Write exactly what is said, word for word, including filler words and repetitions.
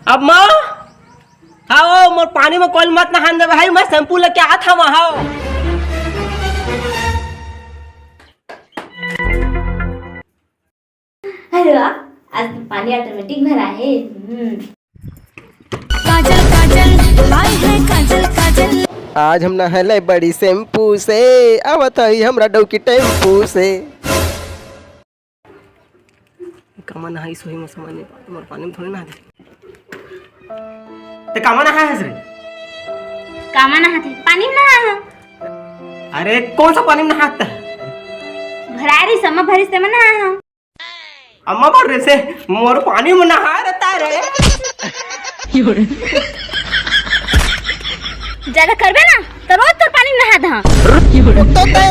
अब माँ, आओ, मोर पानी में कोई मत नहान देवे भाई, मैं शैम्पू लेके आत हँव, आओ। अरे वाह, आज तो पानी ऑटोमेटिक भरा है। हम्म। काजल काजल, हाय है काजल काजल। आज हम नहले बड़ी शैम्पू से, आवत हई हमरा डौकी टेम्पू से। कामा नहाइस होही, मोर समझ नहीं पात, मोर पानी में थोड़ी नहाथे। ते कामा नहाय हस रे? कामा नहाथे? पानी में नहाय हँव। अरे कौन सा पानी में नहात? भराय रहिस, अम्मा भरिस तेमा नहाय हँव। अम्मा बोल रहे से मोर पानी में नहाय रहता रे। ज्यादा करबे ना तो रोज तोर पानी में नहा दहा। तो ते